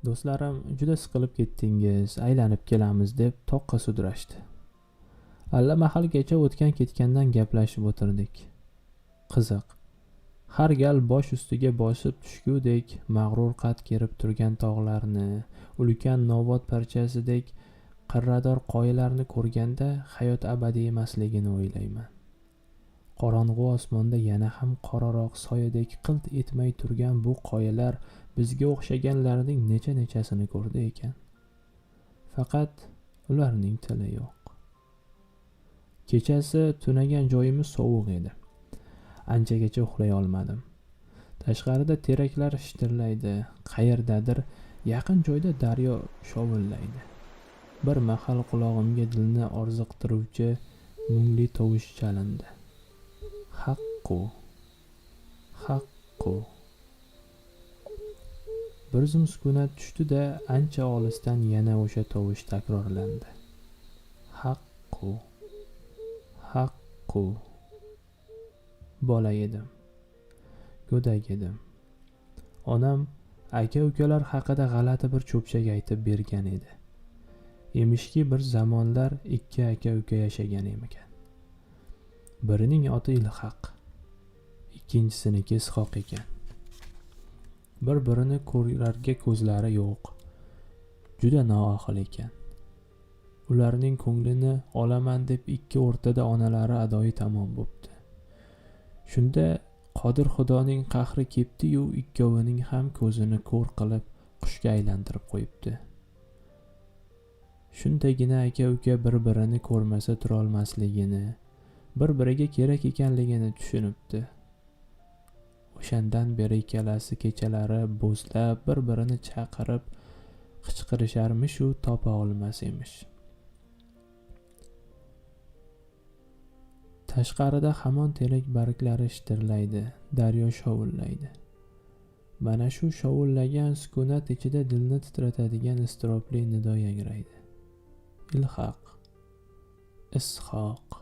Do'stlarim juda siqilib ketdingiz, aylanib kelamiz deb toqqa sudrashdi. Allamahalgacha o'tgan ketgandan gaplashib o'tirdik. Qiziq. Har gal bosh ustiga bosib tushgudek mag'rur qad kerib turgan tog'larni, ulkan novvot parchasidek qirrador qoyalarni ko'rganda hayot abadiy emasligini o'ylayman. Qorong'u osmonda yana ham qoraroq soyadek qilt etmay turgan bu qoyalar bizga o'xshaganlarning necha-nechasini ko'rdi ekan. Faqat ularning tili yo'q. Kechasi tunagan joyimiz sovuq edi. Anchagacha uxlay olmadim. Tashqarida teraklar shitirlaydi, qayerdadir yaqin joyda daryo shovullaydi. Bir mahal qulog'imga dilni orziqtiruvchi mungli tovush chalindi. Haqqu, haqqu. Bir zum sukunat tushdi-da, ancha olisdan yana o'sha tovush takrorlandi. Haqqu, haqqu. Bola edim. Go'dak edim. Onam aka-ukalar haqida g'alati bir cho'pchak aytib bergan edi. Emishki bir zamonlar ikki aka-uka yashagan ekan. Birining oti Ilhaq, ikkinchisiniki Ishoq ekan. Bir-birini ko'rarga ko'zlari yo'q. Juda noahil ekan. Ularning ko'nglini olaman deb ikki o'rtada onalari adoyi tamom bo'pti. Shunda Qodir Xudoning qahri kepti-yu, ikkovining ham ko'zini ko'r qilib qushga aylantirib qo'yibdi. Shundagina aka-uka bir-birini ko'rmasa turolmasligini, bir-biriga kerak ekanligini tushunibdi. O'shandan beri ikkalasi kechalari bo'zlab bir-birini chaqirib qichqirisharmish-u topa olmas emish. Tashqarida hamon terak barglari shitirlaydi, daryo shovullaydi. Mana shu shovullagan sukunat ichida dilni titratadigan iztirobli nido yangraydi. Ilhaq, Ishoq,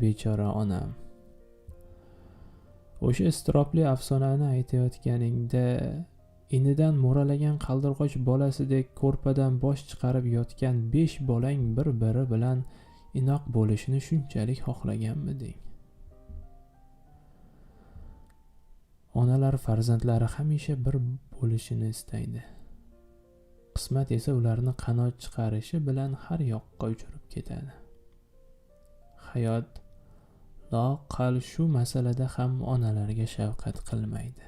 bechora onam. O'sha iztirobli afsonani aytayotganingda inidan mo'ralagan qaldirg'och bolasidek ko'rpadan bosh chiqarib yotgan 5 bolang bir-biri bilan inoq bo'lishini shunchalik xohlaganmiding? Onalar farzandlari hamisha bir bo'lishini istaydi. Qismat esa ularni qanot chiqarishi bilan har yoqqa uchirib ketadi. Hayot loaqal shu masalada ham onalarga shafqat qilmaydi.